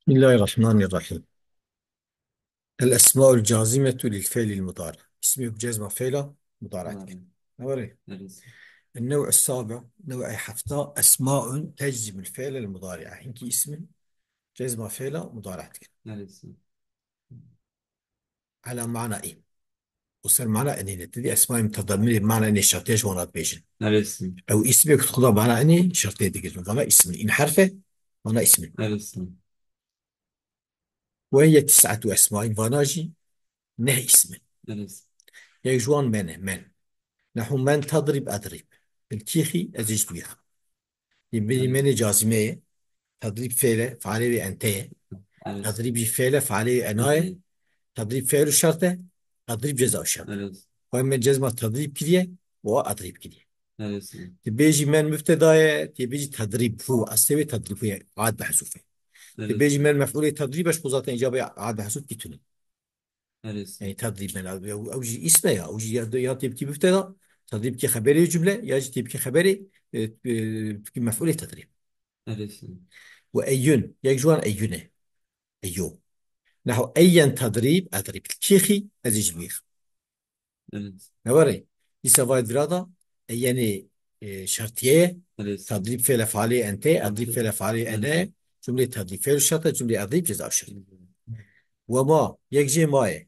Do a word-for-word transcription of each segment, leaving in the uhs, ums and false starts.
بسم الله الرحمن الرحيم. الأسماء الجازمة للفعل المضارع. Îsmê ku cezma fêla mudara dike. Mudari. Ne were? Evet. النوع السابع, newê hefta, أسماء تجزم الفعل المضارع. Hinkî îsmin cezma fêla mudara dikin. Evet. على معنى إن. Û ser mana inê ne. Te dî esmayê mutedemminê mana inê şertiye ji wana dibêjin. Evet. Ew îsmê ku dixuda mana inê şertiye digirin. Vana îsmin. În herfe, vana îsmin. Evet. وهي تسعة أسماء, vana jî neh îsmin. Evet. Yek ji wan men e, men. نحو من تضرب أضرب. Li kî xî, ez ê ji wî xim. Yê bêjî Evet. menê cazîme ye. Tedrîb fêl e, fealê wê ente ye. Evet. Tedrîb jî fêl e, fealê wê ena ye. Hı hı. Tedrîb fêl û şert e. Tedrîb ceza û şert e. Evet. Xwe men cezma tedrîb kiriye, û a edrîb kiriye. Evet. Ti bêjî men müfteda ye, ti bêjî tedrîb hu, eslê wê tedrîb hu ye, ad mehzûf e. Ti Evet. bêjî men mef'ulê tedrîb e, ji xwe zaten îcabê ad mehzûf kî tune. Evet. Yani tedrîb men, ew, ew jî îsm e ya, ew jî ya, ya tê bikî müfteda, tedrîb bikî xeberê cümle, ya jî tê bikî xeberê, e, e, bikî mef'ulê tedrîb. Evet. Ve eyyun, yek ji wan eyyun e. Eyyo. Neho eyyen tedrîb, edrîb. Kî xî, ez ê ji wî xim. Evet. Ne were? Dîsa vay vira da, eyyenê, e, şertiye ye. Evet. Tedrîb fêle fealê ente, edrîb Evet. fêle fealê ene, Evet. cümlê tedrîb fêl şert e, cümlê edrîb ceza şert. Evet. Ve ma, yek jê ma ye.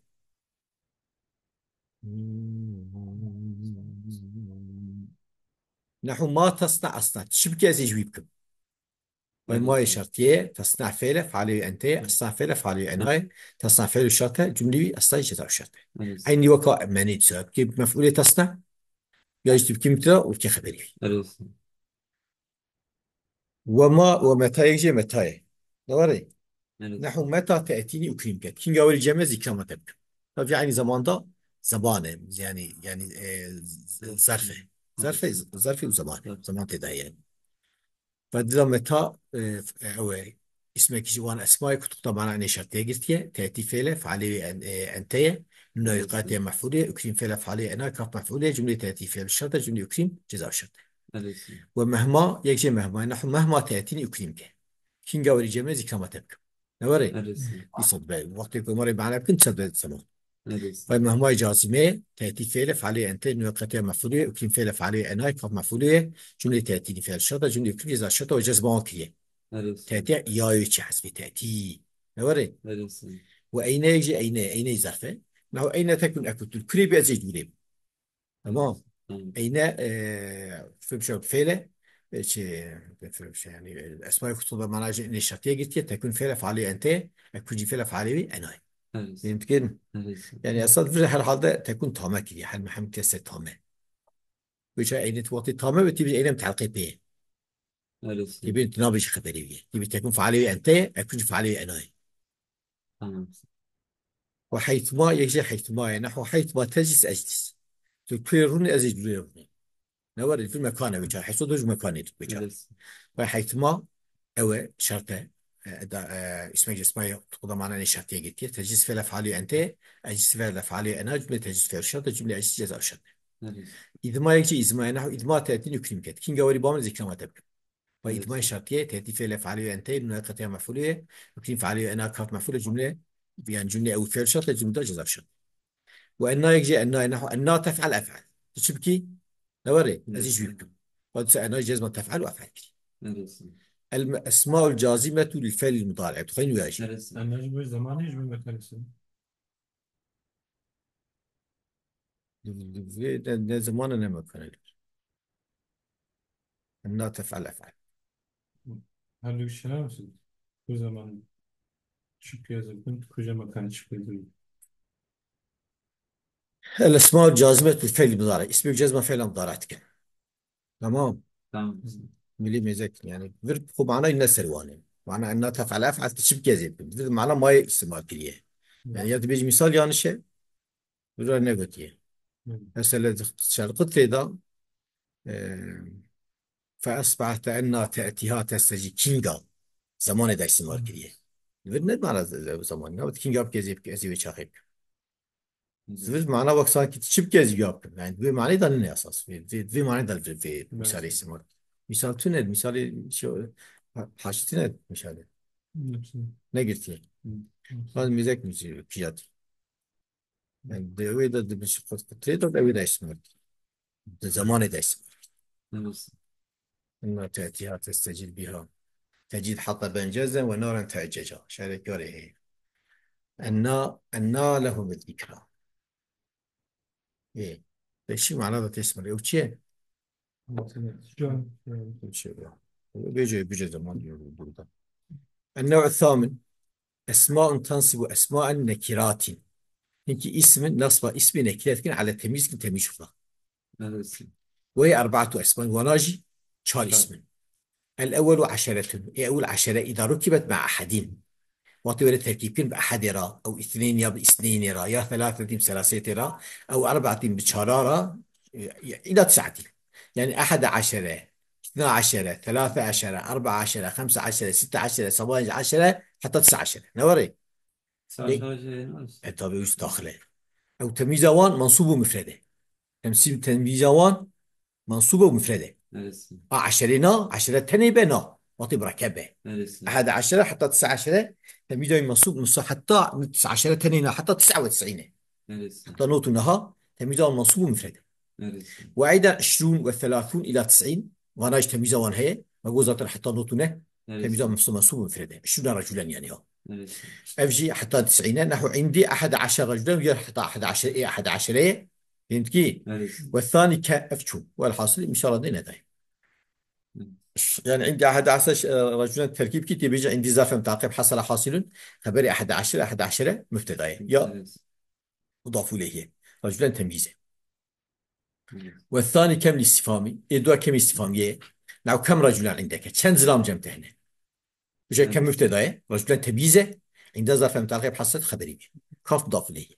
Nehu ma tasna asna. Çi bike ez ê ji wî bikim? Ve Evet. ma ye şertiye, tasna fêle fealê ente, asna fêle fealê ene, tasna fêl şert e, cümlê wî asna ceza şert e. Evet. Eynî weka menî disa. Bike mef'ulê tasna, ya jî tu bikî müfteda û bike xeberî wî. Evet. Ve ma, ve meta yek jê meta ye. Ne were? Evet. Nehu meta te'tînî ukrîm ket. Kinga welî cem ez îkrama te bikim. Tabii aynı zamanda zaman e. Yani, yani, e, z-, zarf e. Zarf e, zarf e û zaman. Evet. Zaman tê de yani. Ve dila meta, e, f-, e, ew e. Îsmekî ji wan esmayê ku tuxta mana enê şertiye girtiye. Te'tî fêle, fealê wê en-, e, ente ye. Nûna wî Evet. qatiye mef'ulê, ukrîm fêle fealê ena, kaf mef'ulê, cümlê te'tî fêl şert e, cümlê ukrîm ceza şert e. Evet. Ve mehma, yek jê mehma, nehu mehma te'tînî ukrîm ke. Kinga werî cem ez îkrama te bikim. Ne were? Evet. Îsad be, wextê ku ma rê mana bikin, çad be zaman. Evet. Ve mehma cazîme, te'tî fêle fealê ente, nûna qatiye mef'ulê, ukrîm fêle fealê ena, kaf mef'ulê, cümlê te'tînî fêl şert e, cümlê ukrîm ceza şert e, ve cezma wan kiriye. Evet. Te'tî ya wê çi hesbê te'tî. Ne were? Evet. Ve eyne yek jê eyne, eyne zarf e. Nehu eyne tekun ekun tu. Kurê bî ez ê ji dûrê bim. Tamam. Tamam. Eyne, e, fêm şew fêle, e, çi, fêm şew yani, e, esmayê xusûs be mana jê nê şertiye girtiye, tekun fêle fealê ente, ekun jî fêle fealê wî enay. Evet. Benim fikrim. Evet. Yani esas bir herhalde tekun tame kiriye, her mehem kese tame. Wêça eyne tu wextê tame ve tî bir eyne telqê pê. Evet. Tî bir tu nabêjî xeberê wî. Tî bir tekun fealê wî ente, ekun jî fealê wî enay. Tamam. Ve heytuma, yek jê heytuma ye. Nehu heytuma teclis eclis. Tu kurê rûnê ez ê ji rûnê rûnê. Ne were, tu mekane wêça. Heyso do ji mekanê tu wêça. Evet. Ve heytuma ew e şert e. E, da, e, îsmek ji esmayê xwe da mana enê şertiye girtiye. Teclis fêle fealê ente, eclis fêle fealê ena, cümle teclis fêl şert e, cümle eclis ceza şert e. Evet. Îdma yek jê îzma ye. Nehu îdma te'tînî ukrîm ket. Kinga werî bamir zîkrama te bikim. Ve Evet. îdma şertiye, te'tî fêle fealê ente, nûna qatiye mef'ulê, ukrîm fealê ena, kaf mef'ulê, cümle, yani cümle ew fêl şert e, cümle ceza şert. Ve enna yek jê enna ye, nehu enna tef'al ef'al. Tu çi bikî? Ne were? Ez ê ji wî bikim. Ve tu enna cezma tef'al û ef'al kirî. Evet. El esmaul cazimetu lil fe'lil mudari. Tu xeyn wî ya jî. Evet. Enna ji bo zamanê, ji bo mekanê. Vê ne, ne zamanê ne mekanê. Enna tef'al ef'al. Her du şina misin? Ku zaman çi piyazı kun, ku zaman kan çi piyazı. El esmaul cazimetu lil fe'lil mudari. Îsmê cezma fêla mudari dikin. Tamam. Tamam. Milî mêzek, yani, vir xwe manayê ne ser wan e. Mana enna tef'al ef'al ti çi bike ez ê bikim. Vir mana ma ye îstimal kiriye. Yani, ya dibêjî misal yanlış e, vir ne gotiye. Hı. Mesela, şerqit tê da, e, fe esbaht enna te'tiha testecî kinga. Zamanê de îstimal kiriye. Vir ne mana z-, z-, zaman. Ne kinga bike ez ê, ez ê wê çaxê bikim. Zivir mana wek sanki çi bike ez ya bikim. Yani vê manayê de ne esas. Vê, vê, vê manayê de vê, vê Evet. misalê îstimal. Misal tune, misalê şu, ha-, haşî tune misalê. Negirtiye. Baz mîzek mîzî piyat. Yani de wê de di biş-, qut-, qutrê de, de wê de ismert. Di zamanê de ismert. Inna te'tiha testecil biha. Tecid hatta bencezen ve naren te'ceca. Şerekarê heye. Enna, enna lehum zikra. Ê, beşî mana da tesmir. Ew çi ye? Can. Ew çi ye? Bêje, bêje zaman diyor burada. Enne'u thamin. Esma'un tansibu esma'en nekiratin. Hinkî ismin nasba ismi nekiret kin ala temyiz kin temyiz xwe. Evet. Ve erba'atu esma'in wana jî çar ismin. El ewwelu eşeretun. Ê ewwel eşere îda rukibet ma ehedin. Wextê were terkîb kirin bi ehedê re, ew îsneyn ya bi îsneynê re, ya thelâthetin bi selâsetê re, ew erbe'atin bi çara re, e, îla tis'atin. Yani ehed eşere, îsna eşere, thelâthe eşere, erbe'a eşere, xemse eşere, sitte eşere, seb'anc eşere, heta tis'a eşere. Ne were? Sa Ê, şaje nas. E, tabi, üst daxile. Ew temîza wan mansûb û mufred e. Temsîl, temîza wan mansûb û mufred e. Neresi? A eşerê na, eşere tenê be na. Wextê birekeb be. Neresi? Ehad eşere heta tisa eşere, temîza wî mansûb, musa heta tisa eşere tenê na, heta tisa ve tisîn e. Neresi? Heta not û neha, temîza wan mansûb û mufred e. Neresi? Ve eyden eşrûn ve selâsûn îla tisîn, vana jî temîza wan heye. Me got zaten heta not û neh, Neresi? temîza mansûb, mansûb û mufred e. Eşrûna recûlen yani ya. Neresi? Ev jî heta tisîn e. Nehu îndî ehad eşere recûlen, ya heta ehad eşere, ê ehad eşere ye. Fehmtî? Evet. Ve thani ke ev çû. Welhasil, inşallah dê nedayê. Yani, îndî ehad eşere, e, recûlen terkîb kî, tê bêje, îndî zarf mutaqib hasala hasilun. Xeberê ehad eşere, ehad eşere mübteda ye. Ya Evet. mudafu ileyhi. Recûlen temyîz e. Evet. Ve thani kem istifhamî. Ê dua kem istifhamî ye. Nehu kem recûlen îndeke. Çend zilam cem te hene? Bêje kem Evet. mübteda ye, recûlen temyîz e, inde zarf mutaqib hasal xeberî bî. Kaf mudaf ileyh.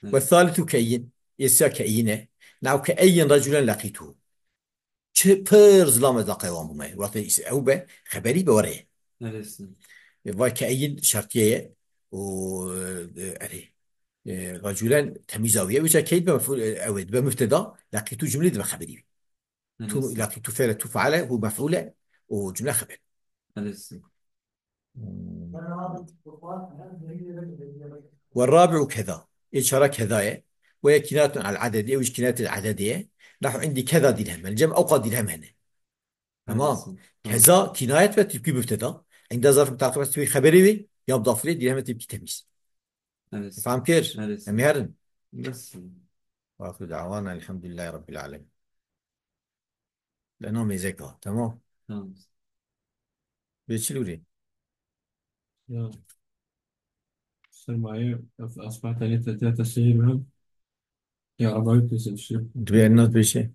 Evet. Ve thalithu ke eyyin, ê sêya ke eyyin e. Nehu ke eyyin recûlen leqîtu. Çi pir zilam ez laqe wan bûme. Wextê îs-, ew be, xeberî be were ye. Evet. E, vay ke eyyin şertiye ye. O, e, erê. E, recûlen temyîza wî ye. Wîca keyî be mef'ul, e, ew ê dibe mübteda, leqîtu cumlê dibe xeberî bî. Tu, Neresi? Lakin tu fi'le, tu fe'le, hu mef'ule û cumle xeber. Neresi? Hmm. Ve rabi'u keza. Ê çara keza ye. Ve ye kinayetun al adedi. Ew jî kinayet al adedi ye. Nehu indi keza dirhem. Yani cem ewqa dirhem hene. Tamam. Neresi? Keza kinayet ve tepkî mübteda. Inde zarf mutaqib tepkî xeberî wî. Ya mudafile dirhem tepkî temiz. Neresi? Fam kir. Neresi? Em herin. Nasıl? Ve ahiru da'wana elhamdülillahi rabbil alemin. Lena mêzeka, tamam. Tamam. Bê çi lûrê? Ya. Sermaye, asbaha tane tete tesir hem. Ya, Rabbi, pêşe düşüyor. Dibê ena pêşe.